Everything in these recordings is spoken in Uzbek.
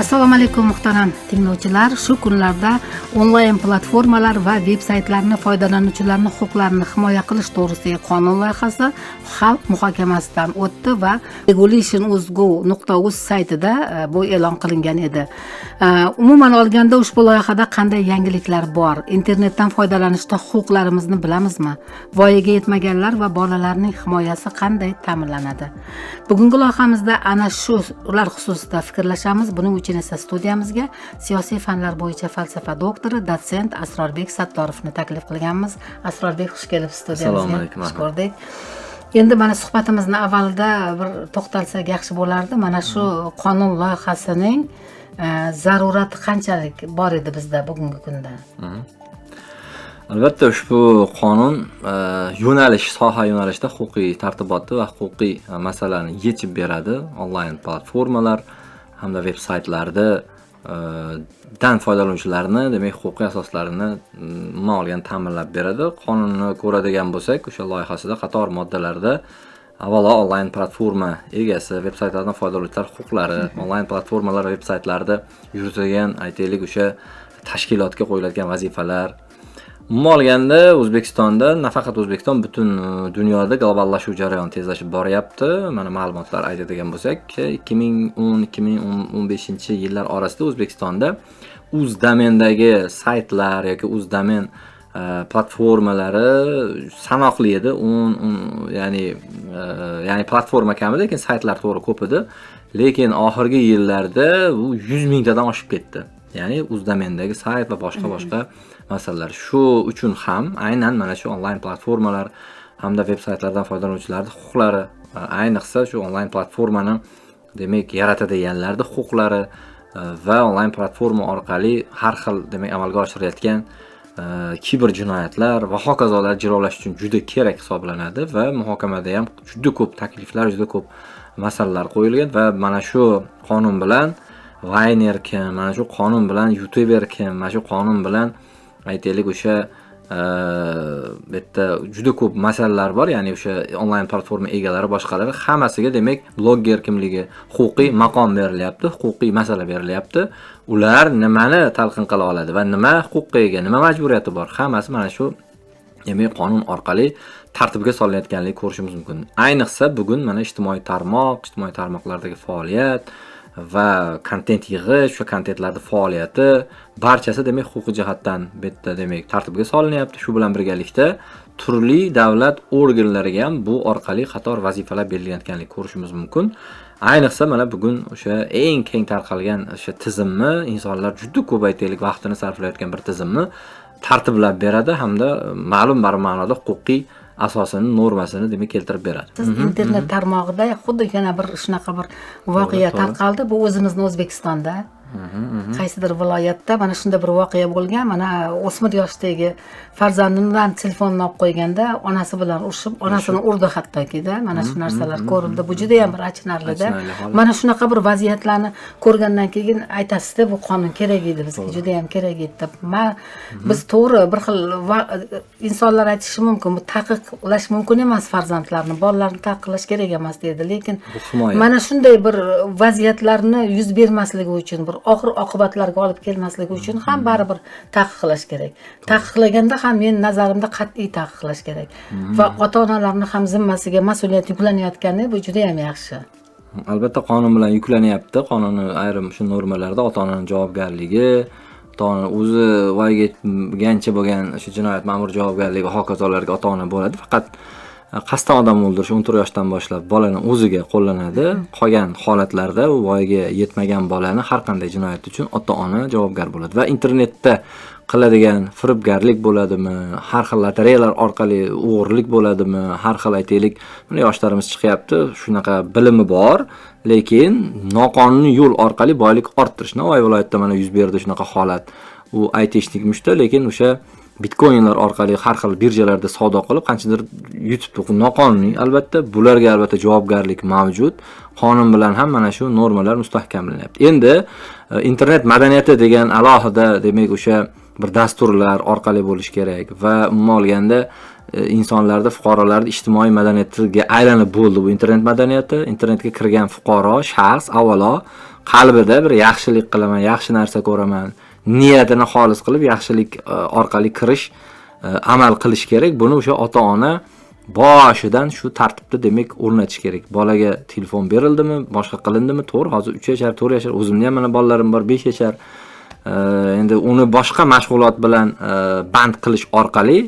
Assalomu alaykum, muhtaram tinglovchilar. Shu kunlarda onlayn platformalar va veb-saytlarni foydalanuvchilarning huquqlarini himoya qilish to'g'risidagi qonun loyihasi xalq muhokamasidan o'tdi va regulation.uz.go.uz saytida bu e'lon qilingan edi. Umuman olganda, ushbu loyihada qanday yangiliklar bor? Internetdan foydalanishda huquqlarimizni bilamizmi? Voyaga yetmaganlar va bolalarning himoyasi qanday ta'minlanadi? Bugungi loyihamizda ana shular xususida fikrlashamiz. Buning uchun esa studiyamizga siyosiy fanlar bo'yicha falsafa doktori, dotsent Asrorbek Sattorovni taklif qilganmiz. Asrorbek, xush kelibsiz studiyamizga. Assalomu alaykum. Xush ko'rdik. Endi mana suhbatimizni avvalida bir to'xtalsak, yaxshi bo'lardi. Mana shu qonun loyihasining zarurati qanchalik bor edi bizda bugungi kunda? Albatta, ushbu qonun yo'nalish, soha yo'nalishida huquqiy tartibotni va huquqiy masalani yechib beradi. Onlayn platformalar hamda veb saytlarda dan foydalanuvchilarni, demak, huquqiy asoslarini umuman olganda ta'minlab beradi. Qonunni ko'radigan bo'lsak, o'sha loyihasida qator moddalarda avvalo onlayn platforma egasi, veb saytlardan foydalanuvchilar huquqlari, onlayn platformalar va veb saytlarda yuritilgan, aytaylik, o'sha tashkilotga qo'yiladigan vazifalar. Umuman olganda, O'zbekistonda, nafaqat O'zbekiston, butun dunyoda globallashuv jarayoni tezlashib boryapti. Mana, ma'lumotlar aytadigan bo'lsak, 2010-2015 yillar orasida O'zbekistonda uz domendagi saytlar yoki uz domen platformalari sanoqli edi. 10, 10, ya'ni platforma kam edi, lekin saytlar to'g'ri ko'p edi. Lekin oxirgi yillarda bu 100 mingtadan oshib ketdi. Ya'ni uz domendagi sayt va boshqa boshqa masalalar. Shu uchun ham aynan mana shu onlayn platformalar hamda veb saytlardan foydalanuvchilarning huquqlari, ayniqsa shu onlayn platformani, demak, yaratadiganlarning huquqlari va onlayn platforma orqali har xil, demak, amalga oshirilayotgan kiber jinoyatlar va hokazolar jilovlash uchun juda kerak hisoblanadi va muhokamada ham juda ko'p takliflar, juda ko'p masalalar qo'yilgan va mana shu qonun bilan vayner kim, mana shu qonun bilan youtuber kim, mana shu qonun bilan, aytaylik, o'sha bu yerda juda ko'p masalalar bor, ya'ni o'sha onlayn platforma egalari, boshqalari, hammasiga, demak, blogger kimligi, huquqiy maqom berilyapti, huquqiy masala berilyapti. Ular nimani talqin qila oladi va nima huquqqa ega, nima majburiyati bor, hammasi mana shu, demak, qonun orqali tartibga solinayotganligini ko'rishimiz mumkin. Ayniqsa bugun mana ijtimoiy tarmoq, ijtimoiy tarmoqlardagi faoliyat va kontent yig'ish, o'sha kontentlarni faoliyati barchasi, demak, huquqiy jihatdan bu yerda, demak, tartibga solinyapti. Shu bilan birgalikda turli davlat organlariga ham bu orqali qator vazifalar belgilanayotganligini ko'rishimiz mumkin. Ayniqsa mana bugun o'sha eng keng tarqalgan o'sha tizimni, insonlar juda ko'p, aytaylik, vaqtini sarflayotgan bir tizimni tartiblab beradi hamda ma'lum bir ma'noda huquqiy asosini, normasini, demak, keltirib beradi. Siz internet tarmog'ida xuddi yana bir shunaqa bir voqea tarqaldi. Bu o'zimizni O'zbekistonda qaysidir viloyatda mana shunday bir voqea bo'lgan. Mana o'smir yoshdagi farzandidan telefonni olib qo'yganda, onasi bilan urushib, onasini urdi hattokida. Mana shu narsalar ko'rildi. Bu judayam bir achinarlida. Achinarli holat. Mana shunaqa bir vaziyatlarni ko'rgandan keyin aytasizda, bu qonun kerak edi bizga, judayam kerak edi deb. Biz to'g'ri, bir xil insonlar aytishi mumkin, bu taqiqlash mumkin emas farzandlarni, bolalarni taqiqlash kerak emas deydi, lekin Bu himoya. mana shunday bir vaziyatlarni yuz bermasligi uchun, bir og'ir oqibatlarga olib kelmasligi uchun ham baribir taqiqlash kerak. Taqiqlaganda ham, meni nazarimda, qat'iy taqiqlash kerak va ota onalarni ham zimmasiga mas'uliyat yuklanayotgani, bu judayam yaxshi. Albatta, qonun bilan yuklanyapti. Qonunni ayrim shu normalarida ota onani javobgarligi, ota ona o'zi voyaga yetgancha bo'lgan o'sha jinoyat ma'muriy javobgarligi va hokazolarga ota ona bo'ladi. Faqat qasddan odam o'ldirish 14 yoshdan boshlab bolani o'ziga qo'llanadi. Qolgan holatlarda u voyaga yetmagan bolani har qanday jinoyat uchun ota ona javobgar bo'ladi va internetda qiladigan firibgarlik bo'ladimi, har xil lotereyalar orqali o'g'irlik bo'ladimi, har xil, aytaylik, mana yoshlarimiz chiqyapti, shunaqa bilimi bor, lekin noqonuniy yo'l orqali boylik orttirish. Navoiy viloyatida mana yuz berdi shunaqa holat. U айтишник mishda, lekin o'sha bitcoinlar orqali har xil birjalarda savdo qilib, qanchadir yutibdi. Bu noqonuniy albatta, bularga albatta javobgarlik mavjud. Qonun bilan ham mana shu normalar mustahkamlanyapti. Endi internet madaniyati degan alohida, demak, o'sha bir dasturlar orqali bo'lishi kerak va umuman olganda insonlarda, fuqarolarda ijtimoiy madaniyatiga aylanib bo'ldi bu internet madaniyati. Internetga kirgan fuqaro, shaxs avvalo Qalbida bir yaxshilik qilaman, yaxshi narsa ko'raman, niyatini xolis qilib yaxshilik orqali kirish, amal qilish kerak. Buni o'sha ota-ona boshidan shu tartibni demak o'rnatish kerak. Bolaga telefon berildimi, boshqa qilindimi? To'g'ri, hozir 3 yashar, 4 yashar, o'zimda ham mana bolalarim bor, 5 yashar. Endi uni boshqa mashg'ulot bilan band qilish orqali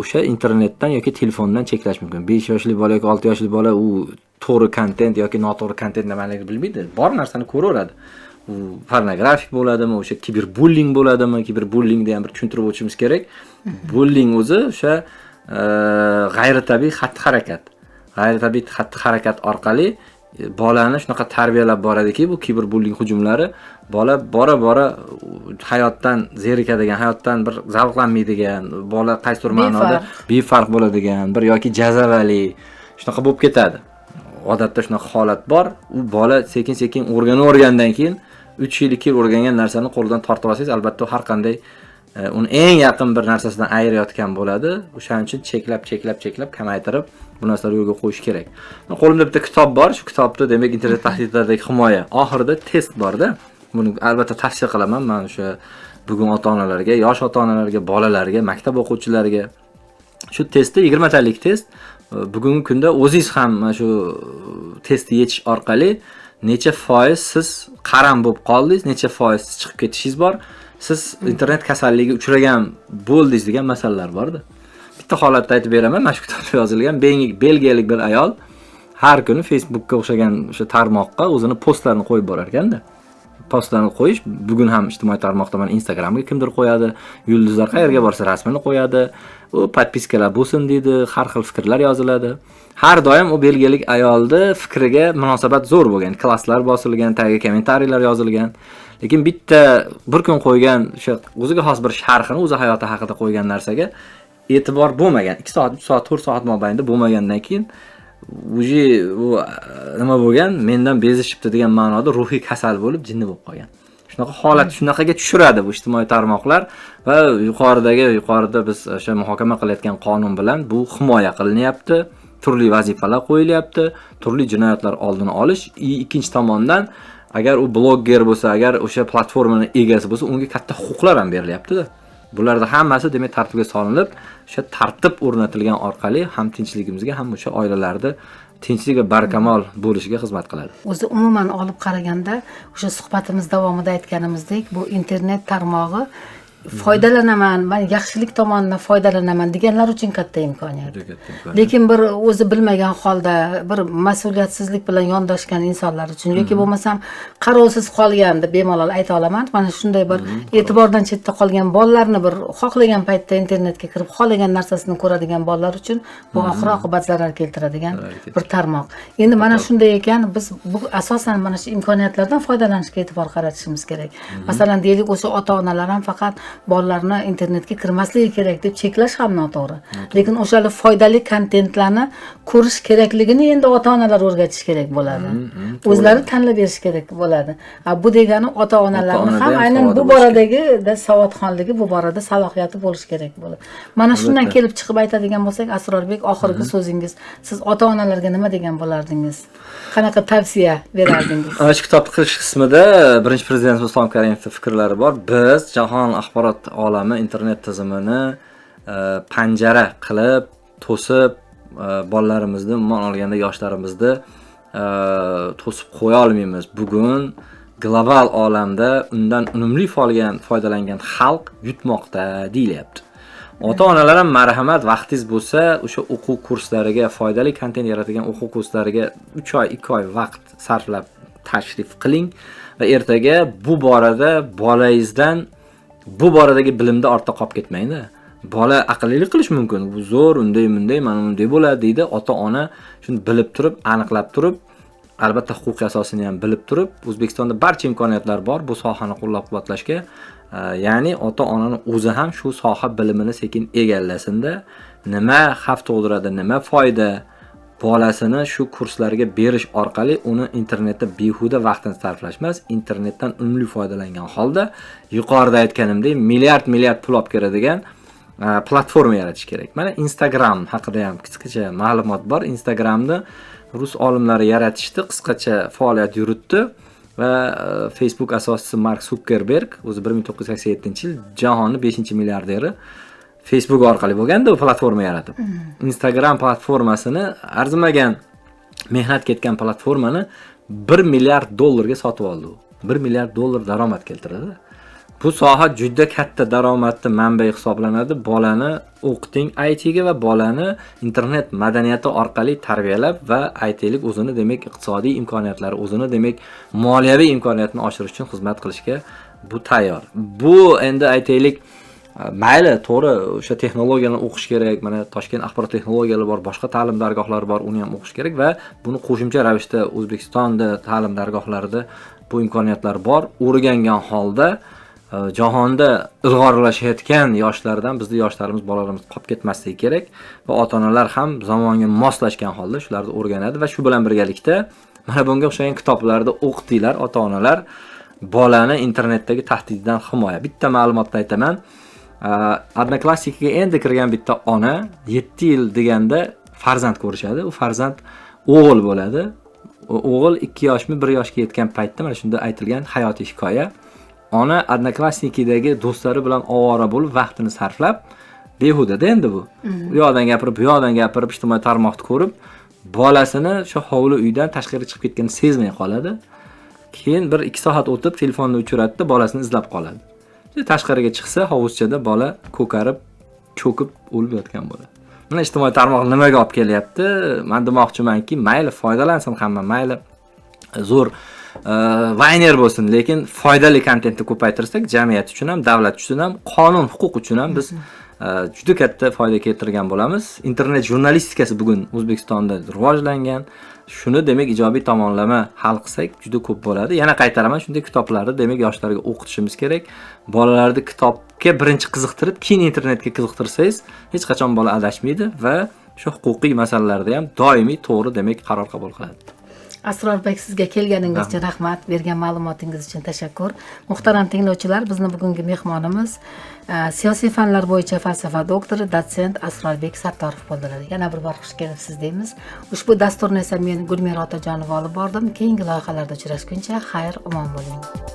o'sha internetdan yoki telefondan cheklash mumkin. 5 yoshli bola yoki 6 yoshli bola u to'g'ri kontent yoki noto'g'ri kontent nimaligini bilmaydi. Bor narsani ko'raveradi. U pornografik bo'ladimi, o'sha kiberbulling bo'ladimi? Kiberbulling ham bir tushuntirib o'tishimiz kerak. Bulling o'zi o'sha g'ayritabiiy xatti-harakat. G'ayritabiiy xatti-harakat orqali bolani shunaqa tarbiyalab boradiki, bu kiberbulling hujumlari bola bora-bora hayotdan zerikadigan, hayotdan bir zavqlanmaydigan, bola qaysidir ma'noda befarq bo'ladigan, bir yoki jazavali shunaqa bo'lib ketadi. Odatda shunaqa holat bor. U bola sekin-sekin o'rganavergandan keyin 3 yil, 2 yil o'rgangan narsani qo'lidan tortib olsangiz, albatta har qanday uni eng yaqin bir narsasidan ayirayotgan bo'ladi. O'shaning uchun cheklab, cheklab, cheklab kamaytirib bu narsalarni yo'lga qo'yish kerak. Qo'limda bitta kitob bor. Shu kitobda demak internet tahdidlaridagi himoya. Oxirida test bor-da. Buni albatta tavsiya qilaman men o'sha bugun ota-onalarga, yosh ota-onalarga, bolalarga, maktab o'quvchilariga. Shu testda 20 talik test. Bugungi kunda o'zingiz ham mana shu testni yechish orqali necha foiz siz qaram bo'lib qoldingiz, necha foiz chiqib ketishingiz bor, siz internet kasalligiga uchragan bo'ldingiz degan masalalar bor-da. Bitta holatda aytib beraman, mana shu kitobda yozilgan. Belgiyalik bir ayol har kuni Facebookga o'xshagan o'sha tarmoqqa o'zini postlarini qo'yib borar ekanda. Postlarni qo'yish bugun ham ijtimoiy tarmoqda mana Instagramga kimdir qo'yadi, yulduzlar qayerga borsa rasmini qo'yadi, u podpiskalar bo'lsin deydi, har xil fikrlar yoziladi. Har doim u belgiyalik ayolni fikriga munosabat zo'r bo'lgan, klasslar bosilgan, tagiga kommentariylar yozilgan. Lekin bitta bir kun qo'ygan o'sha o'ziga xos bir sharhini, o'zi hayoti haqida qo'ygan narsaga e'tibor bo'lmagan. 2 soat, 3 soat, 4 soat mobaynida bo'lmagandan keyin уже u nima bo'lgan, mendan bezishibdi degan ma'noda ruhiy kasal bo'lib jinni bo'lib qolgan. Shunaqa holat, shunaqaga tushiradi bu ijtimoiy tarmoqlar va yuqorida biz o'sha muhokama qilayotgan qonun bilan bu himoya qilinyapti, turli vazifalar qo'yilyapti, turli jinoyatlar oldini olish. Ikkinchi tomondan agar u blogger bo'lsa, agar o'sha platformaning egasi bo'lsa, unga katta huquqlar ham berilyapti-da. Bularda hammasi demak tartibga solinib, o'sha tartib o'rnatilgan orqali ham tinchligimizga, ham o'sha oilalarda tinchlik va barkamol bo'lishiga xizmat qiladi. O'zi umuman olib qaraganda, o'sha suhbatimiz davomida aytganimizdek, bu internet tarmog'i foydalanaman, men yaxshilik tomonidan foydalanaman deganlar uchun katta imkoniyat. Juda katta imkoniyat. Lekin bir o'zi bilmagan holda bir mas'uliyatsizlik bilan yondoshgan insonlar uchun yoki bo'lmasam qarovsiz qolgan deb bemalol ayta olaman. Mana shunday bir e'tibordan chetda qolgan bolalarni bir xohlagan paytda internetga kirib xohlagan narsasini ko'radigan bolalar uchun bu oxir oqibat zarar keltiradigan bir tarmoq. Endi mana shunday ekan, biz bu asosan mana shu imkoniyatlardan foydalanishga e'tibor qaratishimiz kerak. Masalan, deylik, o'sha ota-onalar ham faqat bolalarni internetga kirmasligi kerak deb cheklash ham noto'g'ri. Lekin o'sha foydali kontentlarni ko'rish kerakligini endi ota-onalar o'rgatish kerak bo'ladi. O'zlari tanlab berish kerak bo'ladi. Bu degani ota-onalarni ham aynan bu boradagi savodxonligi, bu borada salohiyati bo'lishi kerak bo'ladi. Mana shundan kelib chiqib aytadigan bo'lsak, Asrorbek, oxirgi so'zingiz. Siz ota-onalarga nima degan bo'lardingiz? Qanaqa tavsiya berardingiz? Shu kitobni qilish qismida birinchi prezidentimiz Islom Karimovning fikrlari bor. Biz jahon axborot olami internet tizimini panjara qilib, to'sib, bolalarimizni, umuman olganda yoshlarimizni to'sib qo'ya olmaymiz. Bugun global olamda undan unumli foydalangan xalq yutmoqda deyilyapti. Ota-onalar ham marhamat, vaqtingiz bo'lsa, o'sha o'quv kurslariga, foydali kontent yaratadigan o'quv kurslariga 3 oy, 2 oy vaqt sarflab tashrif qiling va ertaga bu borada bolangizdan bu boradagi bilimda ortda qolib ketmang-da. Bola aqllilik qilish mumkin. Bu zo'r, unday, bunday, mana bunday bo'ladi deydi. Ota-ona shuni bilib turib, aniqlab turib, albatta huquqiy asosini ham bilib turib, O'zbekistonda barcha imkoniyatlar bor bu sohani qo'llab-quvvatlashga. Ya'ni ota-onani o'zi ham shu soha bilimini sekin egallasinda, nima xavf tug'diradi, nima foyda, bolasini shu kurslarga berish orqali uni internetda behuda vaqtini sarflash emas, internetdan unumli foydalangan holda yuqorida aytganimdek milliard pul olib keladigan platforma yaratish kerak. Mana Instagram haqida ham qisqacha ma'lumot bor. Instagramni rus olimlari yaratishdi, qisqacha faoliyat yuritdi. Va Facebook asoschisi Mark Zuckerberg o'zi 1987-yil jahonni 5-milliarderi Facebook orqali bo'lganda, u platforma yaratib. Instagram platformasini, arzimagan mehnat ketgan platformani 1 milliard dollarga sotib oldi u. 1 milliard dollar daromad keltiradi. Bu soha juda katta daromadli manbai hisoblanadi. Bolani o'qiting IT ga va bolani internet madaniyati orqali tarbiyalab va ITlik o'zini, demak, iqtisodiy imkoniyatlari, o'zini, demak, moliyaviy imkoniyatini oshirish uchun xizmat qilishga bu tayyor. Bu endi aytaylik, mayli, to'g'ri, o'sha texnologiyani o'qish kerak. Mana Toshkent axborot texnologiyalari bor, boshqa ta'lim dargohlari bor, uni ham o'qish kerak va buni qo'shimcha ravishda O'zbekistonda ta'lim dargohlarida bu imkoniyatlar bor. O'rgangan holda jahonda ilg'orlashayotgan yoshlardan bizni yoshlarimiz, bolalarimiz qolib ketmasligi kerak va ota-onalar ham zamonga moslashgan holda shularni o'rganadi va shu bilan birgalikda mana bunga o'xshagan kitoblarda o'qitinglar, ota-onalar, bolani internetdagi tahdididan himoya. Bitta ma'lumotni aytaman. Odnoklassniki ga endi kirgan bitta ona 7 yil deganda farzand ko'rishadi. U farzand o'g'il bo'ladi. O'g'il 2 yoshmi, 1 yoshga yetgan paytda mana shunda aytilgan hayotiy hikoya. Ona Odnoklassniki dagi do'stlari bilan ovora bo'lib, vaqtini sarflab, behudada endi bu. U yoqdan gapirib, bu yoqdan gapirib, ijtimoiy tarmoqni ko'rib, bolasini o'sha hovli uydan tashqari chiqib ketganini sezmay qoladi. Keyin 1-2 soat o'tib telefonni o'chiradida bolasini izlab qoladi. Tashqariga chiqsa, hovuzchada bola ko'karib, cho'kib o'lib yotgan bo'ladi. Mana ijtimoiy tarmoq nimaga olib kelyapti? Men demoqchimanki, mayli foydalansin hamma, mayli zo'r vayner bo'lsin, lekin foydali kontentni ko'paytirsak, jamiyat uchun ham, davlat uchun ham, qonun huquq uchun ham biz juda katta foyda keltirgan bo'lamiz. Internet jurnalistikasi bugun O'zbekistonda rivojlangan. Shuni, demak, ijobiy tomonlama hal qilsak juda ko'p bo'ladi. Yana qaytaraman, shunday kitoblarni, demak, yoshlarga o'qitishimiz kerak. Bolalarni kitobga birinchi qiziqtirib, keyin internetga qiziqtirsangiz, hech qachon bola adashmaydi va shu huquqiy masalalarda ham doimiy to'g'ri, demak, qaror qabul qiladi. Asrorbek, sizga kelganingiz uchun rahmat, bergan ma'lumotingiz uchun tashakkur. Muhtaram tinglovchilar, bizni bugungi mehmonimiz siyosiy fanlar bo'yicha falsafa doktori, dotsent Asrorbek Sattorov bo'ldilar. Yana bir bor xush kelibsiz deymiz. Ushbu dasturni esa men, Gulmira Otajonova, olib bordim. Keyingi loyihalarda uchrashguncha xayr, omon bo'ling.